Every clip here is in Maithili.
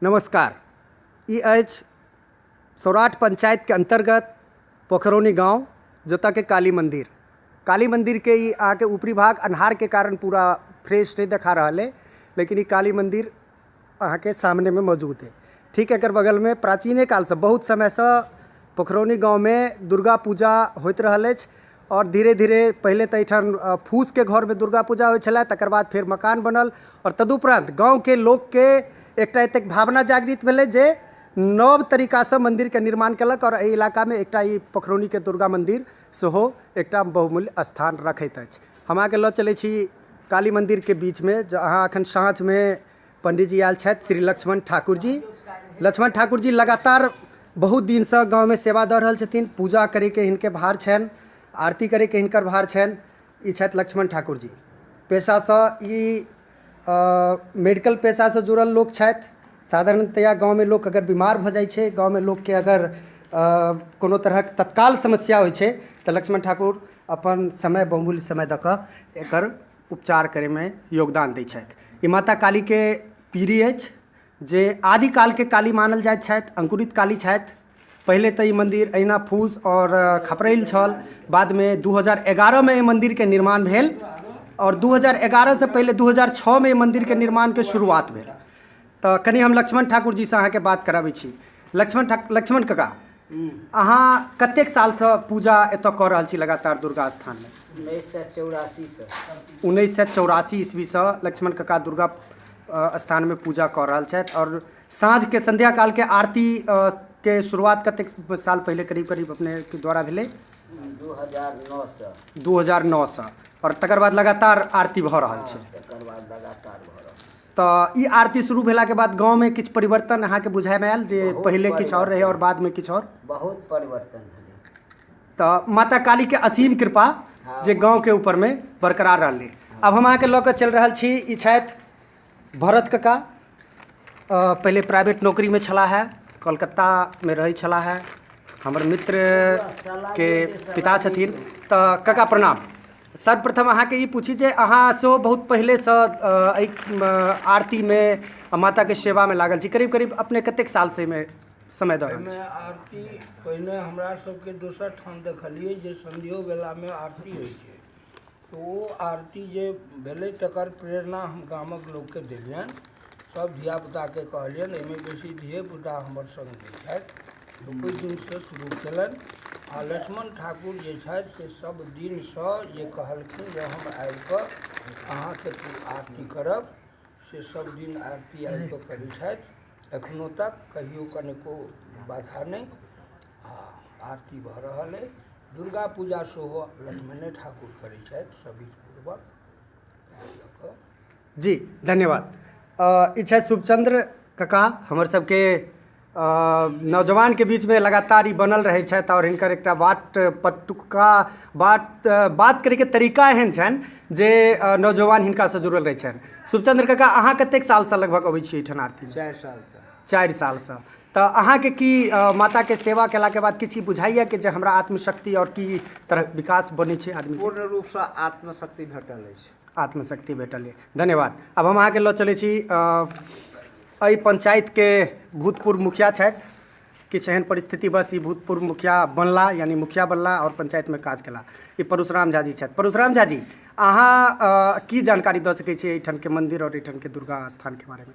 नमस्कार। ई अछि सौराठ पंचायतके अन्तर्गत पोखरौनी गाँव, जतऽके काली मन्दिर। काली मन्दिरके ई अहाँके ऊपरी भाग अन्हारके कारण पूरा फ्रेश नहि देखा रहल अइ, लेकिन ई काली मन्दिर अहाँके सामनेमे मौजूद अइ। ठीक एकर बगलमे प्राचीने कालसँ बहुत समयसँ पोखरौनी गाँवमे दुर्गा पूजा होइत रहल अछि आओर धीरे धीरे पहिले तऽ एहिठाम फूसके घरमे दुर्गा पूजा होइ छलै, तकर बाद फेर मकान बनल आओर तदुपरान्त गाँवके लोकके एकटा एतेक भावना जागृत भेलै जे नव तरीकासँ मन्दिरके निर्माण केलक आओर एहि इलाकामे एकटा ई पोखरौनीके दुर्गा मन्दिर सेहो एकटा बहुमूल्य स्थान रखैत अछि। हम अहाँके लऽ चलै छी काली मन्दिरके बीचमे, जे अहाँ एखन साँझमे पंडीजी आयल छथि श्री लक्ष्मण ठाकुर जी। लक्ष्मण ठाकुर जी लगातार बहुत दिनसँ गाँवमे सेवा दऽ रहल छथिन। पूजा करैके हिनके भार छनि, आरती करैके हिनकर भार छनि। ई छथि लक्ष्मण ठाकुर जी। पेशासँ ई मेडिकल पेशासँ जुड़ल लोक छथि। साधारणतया गाँवमे लोक अगर बीमार भऽ जाइ छै, गाँवमे लोकके अगर कोनो तरहक तत्काल समस्या होइ छै, तऽ लक्ष्मण ठाकुर अपन समय, बहुमूल्य समय दऽ कऽ एकर उपचार करैमे योगदान दै छथि। ई माता कालीके पीढ़ी अछि जे आदिकालके काली मानल जाइत छथि, अंकुरित काली छथि। पहिले तऽ ई मन्दिर अहिना फूस आओर खपरैल छल, बादमे 2011मे एहि मन्दिरके निर्माण भेल आओर 2011सँ पहिले 2006मे एहि मन्दिरके निर्माणके शुरुआत भेल। तऽ कनि हम लक्ष्मण ठाकुर जीसँ अहाँके बात कराबै छी। लक्ष्मण ठाकुर, लक्ष्मण कका, अहाँ कतेक सालसँ पूजा एतऽ कऽ रहल छी लगातार दुर्गा स्थानमे? 1984सँ। 1984 ईस्वीसँ लक्ष्मण कका दुर्गा स्थानमे पूजा कऽ रहल छथि आओर साँझके संध्या कालके आरती के शुरुआत कतेक साल पहिले करीब करीब अपनेके द्वारा भेलै? 2009सँ। 2009सँ आओर तकर बाद लगातार आरती भऽ रहल छै। तकर बाद लगातार भऽ रहल छै। तऽ ई आरती शुरू भेलाके बाद गाँवमे किछु परिवर्तन अहाँके बुझाइमे आयल जे बहुत पहिले किछु आओर रहै आओर परिवर्तन। बादमे किछु आओर? बहुत परिवर्तन भेलै। तऽ माता कालीके असीम कृपा जे गाँवके ऊपरमे बरकरार रहलै। आब हम अहाँके लऽ कऽ चलि रहल छी, ई छथि भरत कका। पहिले प्राइवेट नौकरीमे छलाह हे, कलकत्तामे रहै छलाह हे, हमर मित्रके पिता छथिन। तऽ कका प्रणाम। सर्वप्रथम अहाँके ई पूछी जे अहाँ सेहो बहुत पहिलेसँ एहि आरतीमे आ माताके सेवामे लागल छी। करीब करीब अपने कतेक सालसँ एहिमे समय दऽ रहल एहिमे छी? आरती पहिने हमरा सबके दोसर ठाम देखलियै जे संध्यो बेलामे आरती होइ छै, तऽ ओ आरती जे भेलै तकर प्रेरणा हम गामक लोकके देलियनि। सब धियापुताके कहलियनि, एहिमे बेसी धियेपुता हमर सङ्ग दै छथि, तऽ ओहि दिनसँ शुरू केलनि। आ लक्ष्मण ठाकुर जे छथि से सब दिनसँ जे कहलखिन जे हम आबिकऽ अहाँके आरती करब, से सब दिन आरती आबिकऽ करै छथि। एखनो तक कहियो कनिको बाधा नहि, आ आरती भऽ रहल अइ। दुर्गा पूजा सेहो लक्ष्मणे ठाकुर करै छथि सविधपूर्वक, ताहि लऽ कऽ। जी धन्यवाद। ई छथि शुभचन्द्र कका, हमर सबके नौजवानके बीचमे लगातार ई बनल रहै छथि आओर हिनकर एकटा बाट पटुका बात बात करैके तरीका एहन छनि जे नौजवान हिनकासँ जुड़ल रहै छनि। शुभचन्द्र कका, अहाँ कतेक सालसँ लगभग अबै छी एहिठाम आरतीमे? 4 सालसँ। 4 सालसँ। तऽ अहाँके की माताके सेवा केलाके बाद किछु बुझाइए कि जे हमरा आत्मशक्ति आओर की तरहक विकास बनै छै आदमी? पूर्ण रूपसँ आत्मशक्ति भेटल अछि। आत्मशक्ति भेटल अइ, धन्यवाद। आब हम अहाँके लऽ चलै छी, एहि पञ्चायतके भूतपूर्व मुखिया छथि। किछु एहन परिस्थिति बस ई भूतपूर्व मुखिया बनला, यानि मुखिया बनला आओर पञ्चायतमे काज केला। ई परशुराम झा जी छथि। परशुराम झा जी, अहाँ की जानकारी दऽ सकै छी एहिठामके मन्दिर आओर एहिठामके दुर्गा स्थानके बारेमे?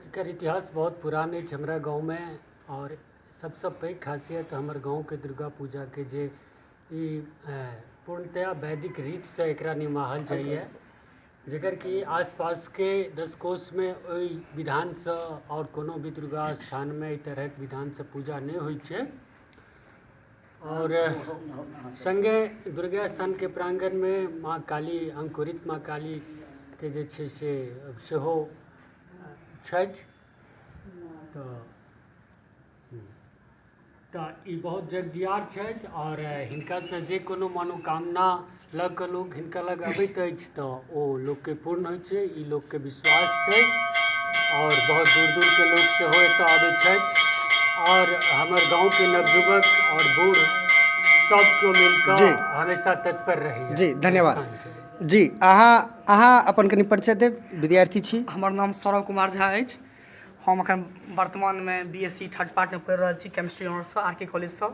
एकर इतिहास बहुत पुरान अछि हमरा गाँवमे आओर सबसँ पैघ खासियत हमर गाँवके दुर्गा पूजाके जे ई पूर्णतया वैदिक रीतसँ एकरा निमाहल जाइए, जकर कि आसपासके 10 कोसमे ओहि विधानसँ आओर कोनो भी दुर्गा स्थानमे एहि तरहक विधानसँ पूजा नहि होइ छै। आओर सङ्गे दुर्गा स्थानके प्राङ्गणमे माँ काली, अङ्कुरित माँ कालीके जे छै से सेहो छथि। तऽ ई बहुत जगजियार छथि आओर हिनकासँ जे कोनो मनोकामना लऽ कऽ लोक हिनका लग अबैत अछि तऽ ओ लोकके पूर्ण होइ छै, ई लोकके विश्वास छै। आओर बहुत दूर दूरके लोक सेहो एतऽ अबै छथि आओर हमर गाँवके नवयुवक आओर बूढ़ सब केओ मिल कऽ हमेशा तत्पर रहैए। जी धन्यवाद जी। अहाँ अपन कनि परिचय देब, विद्यार्थी छी? हमर नाम सौरभ कुमार झा अछि। हम अखन वर्तमानमे बी एस सी थर्ड पार्टमे पढ़ि रहल छी केमिस्ट्री ऑनर्ससँ आर के कॉलेजसँ।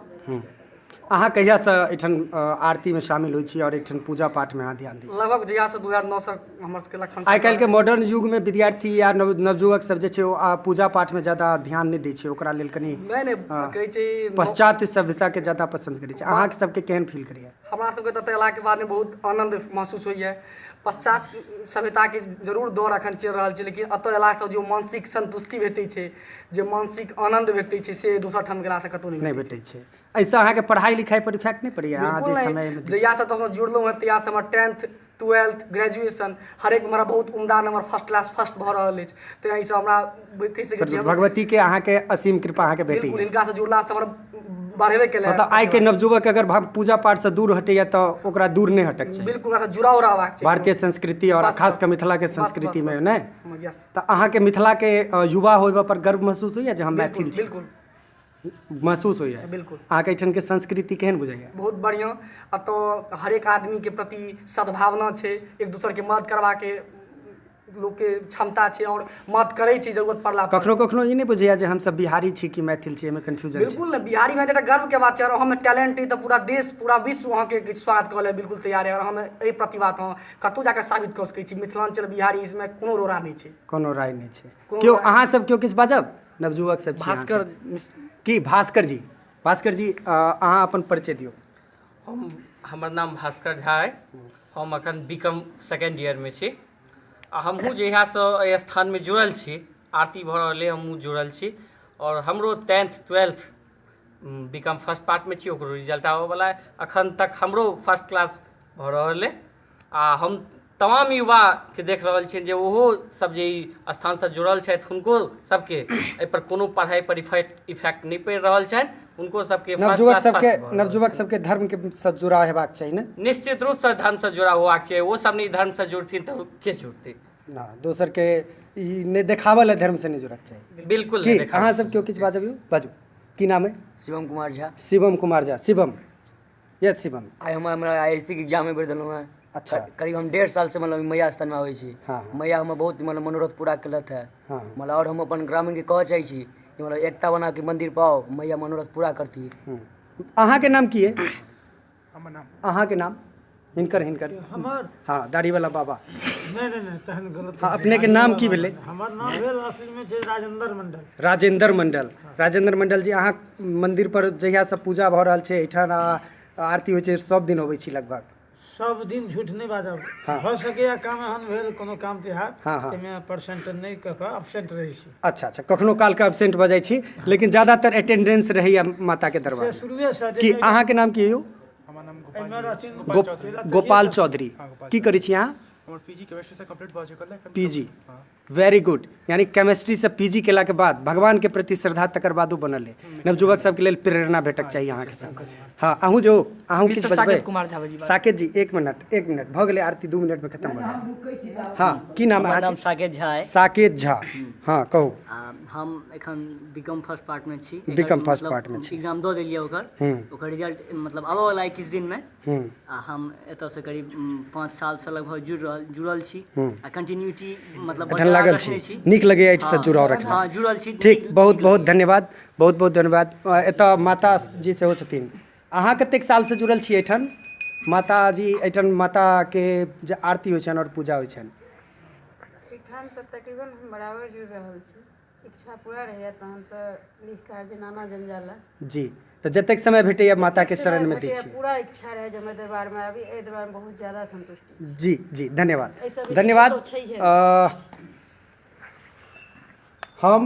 अहाँ कहियासँ एहिठाम आरतीमे शामिल होइ छी आओर एहिठाम पूजा पाठमे अहाँ ध्यान दै छी? लगभग जहियासँ 2009सँ हमर सबके लखन। आइ काल्हिके मॉडर्न युगमे विद्यार्थी या नवयुवक सब जे छै ओ पूजा पाठमे ज्यादा ध्यान नहि दै छै, ओकरा लेल कनि नहि नहि कहै छै पाश्चात्य सभ्यताके ज्यादा पसन्द करै छै। अहाँके सबके केहन फील करैए? हमरा सबके तऽ एतऽ अयलाके बादमे बहुत आनन्द महसूस होइए। पश्चात सभ्यताके जरूर दौर अखन चलि रहल छै, लेकिन एतऽ अयलासँ जे मानसिक सन्तुष्टि भेटै छै, जे मानसिक आनन्द भेटै छै, से दोसर ठाम गेलासँ कतहु नहि भेटै छै। एहिसँ अहाँके पढ़ाइ लिखाइ पर इफेक्ट नहि पड़ैए? अहाँ बिल्कुल जे नहि। समयमे जहियासँ एतऽसँ जुड़लहुँ हेँ तहियासँ हमर टेंथ ट्वेल्थ ग्रेजुएशन हरेक हमरा बहुत उम्दा नंबर फर्स्ट क्लास फर्स्ट भऽ रहल अछि। तऽ एहिसँ हमरा कहि सकै छी भगवतीके अहाँके असीम कृपा अहाँके बिल्कुल भेटैए। हिनकासँ जुड़लासँ हमर बढ़ेबे केलै। मतलब आइके नवयुवक अगर पूजा पाठसँ दूर हटैए तऽ ओकरा दूर नहि हटक चाही। बिल्कुल ओकरासँ जुड़ाव रहबाक चाही भारतीय संस्कृति आओर बस, खास बस। कऽ मिथिलाके बस, संस्कृतिमे बस, नहि? यस। तऽ अहाँके मिथिलाके युवा होबऽ पर गर्व महसूस होइए जे हम मैथिल छी? बिल्कुल महसूस होइए। बिल्कुल। अहाँके एहिठामके संस्कृति केहन बुझाइए? बहुत बढ़िआँ। एतऽ हरेक आदमीके प्रति सद्भावना छै, एक दोसरके मदद करबाके लोकके क्षमता छै आओर मदद करै छै जरूरत पड़ला पर। कखनो कखनो ई नहि बुझैए जे हमसब बिहारी छी कि मैथिल छी, एहिमे कन्फ्यूजन छै? बिल्कुल नहि। बिहारी भए एकटा गर्वके बात छै। अगर अहाँमे टैलेंट अइ तऽ पूरा देश पूरा विश्व अहाँके स्वागत करऽ लेल बिल्कुल तैयार अइ। अगर अहाँमे एहि प्रतिभा तऽ अहाँ कतहु जाकऽ साबित कऽ सकै छी। मिथिलाञ्चल बिहारी इसमे कोनो रोड़ा नहि छै। कोनो राय नहि छै। कोनो केओ राय। अहाँ सब केओ किछु बाजब? नवयुवक सब छी अहाँ भास्कर सब। मिश्र। की भास्कर जी, भास्कर जी अहाँ अपन परिचय दियौ। हमर नाम भास्कर झा अइ। हम अखन बी कॉम सेकेंड ईयरमे छी आ हमहूँ जहियासँ एहि स्थानमे जुड़ल छी, आरती भऽ रहल अइ, हमहूँ जुड़ल छी आओर हमरो 10th 12th B com first पार्टमे छी, ओकरो रिजल्ट आबयवला अइ। अखन तक हमरो फर्स्ट क्लास भऽ रहल अइ आ हम तमाम युवाके देख रहल छियनि जे ओहो सब जे ई स्थानसँ जुड़ल छथि हुनको सबके एहिपर कोनो पढ़ाइपर इफेक्ट नहि पड़ि रहल छनि। हुनको सबके फर्स्ट नवयुवक क्लास सबके फर्स्ट भऽ रहल नवयुवक सबके धर्मके सँ जुड़ाव हेबाक चाही ने? निश्चित रूपसँ धर्मसँ जुड़ा होबाक चाही। ओ सब नहि धर्मसँ जुड़थिन तऽ के जुड़तै? ना दोसरके ई नहि देखाबऽ लए धर्मसँ नहि जुड़क चाही। बिल्कुल की नहि देखाबऽ। अहाँ सब केओ किछु बाजबियौ? बाजू। की नाम अइ? शिवम कुमार झा। शिवम कुमार झा। शिवम, यस शिवम। आइ हम हमरा आई I C के एग्जाम बेर देलहुँ हेँ। अच्छा। करीब हम 1.5 सालसँ मतलब मैया स्थानमे आबै छी। हाँ। मैया हमर बहुत मतलब मनोरथ पूरा केलथि हेँ। हाँ। मतलब आओर हम अपन ग्रामीणके कहऽ चाहै छी कि मतलब एकता बना के मन्दिर पर आउ, मैया मनोरथ पूरा करती। अहाँके नाम की अइ? अहाँके नाम? हिनकर हिनकर हमर? हाँ, दाढ़ीवाला बाबा। नहि नहि नहि, तहन गलत। हाँ, अपनेके नाम की भेलै? हमर नाम भेल असलमे छै राजेंद्र मंडल। राजेंद्र मंडल। राजेंद्र मंडल जी, अहाँ मंदिर पर जहियासँ पूजा भऽ रहल छै एहिठाम आ आरती होइ छै, सब दिन अबै छी लगभग? सब दिन झूठ नहि बाजब। हाँ। भऽ सकैए काम एहन भेल कोनो काम तिहार, हाँ, हाँ। ताहिमे परसेंट नहि कऽ कऽ एबसेंट रहै छी। अच्छा अच्छा, कखनो कालके एबसेंट भऽ जाइ छी, लेकिन ज्यादातर अटेंडेंस रहैए माताके से दरबार। शुरुएसँ की अहाँके नाम की यौ? एहिमे रहथिन गोपाल चौधरी। की करै छी अहाँ? हमर पीजी केमिस्ट्रीसँ कम्प्लीट भऽ चुकल है। पीजी, वेरी गुड। यानी केमिस्ट्रीसँ पीजी केलाके बाद भगवानके प्रति श्रद्धा तकर बादो बनल अइ। नवयुवक सबके लेल प्रेरणा भेटक चाही अहाँके सब। हाँ, अहूँ जो अहूँ किछु मिस्टर बजबै? साकेत कुमार झा बजी। साकेत जी, एक मिनट एक मिनट, भऽ गेलै आरती 2 मिनटमे खतम भऽ गेलै। हाँ, की नाम हमर नाम अहाँके? साकेत झा अइ। साकेत झा, हाँ कहू। आ हम एखन बी कॉम फर्स्ट पार्टमे छी। बी.कॉम फर्स्ट पार्टमे छी। एग्जाम दऽ देलियै ओकर, ओकर रिजल्ट मतलब आबऽ वला अइ किछु दिनमे। आ हम एतऽसँ करीब 5 सालसँ लगभग जुड़ल छी आ कंटिन्यूटी मतलब एखन बरकरार लागल रखने छी। नीक लगैए एहिसँ जुड़ाव रखना? हाँ, जुड़ल छी। ठीक, बहुत बहुत धन्यवाद, बहुत बहुत धन्यवाद। एतऽ माता जी सेहो छथिन। अहाँ कतेक सालसँ जुड़ल छी एहिठाम माता जी? एहिठाम माताके जे आरती होइ छनि आओर पूजा होइ छनि। एहिठामसँ तकरीबन हम बराबर जुड़ि रहल छी। इच्छा पूरा रहैए तहन तऽ लिख कार्य नाना जंजाल। जी, तऽ जतेक समय भेटैए माताके जतेक समय शरणमे दै भेटैए, छी। पूरा इच्छा रहै जे हम एहि दरबारमे आबी। एहि दरबारमे बहुत ज्यादा संतुष्टि छै। जी जी, धन्यवाद। एहिसँ बेसी धन्यवाद। कतहु छैहे नहि। हम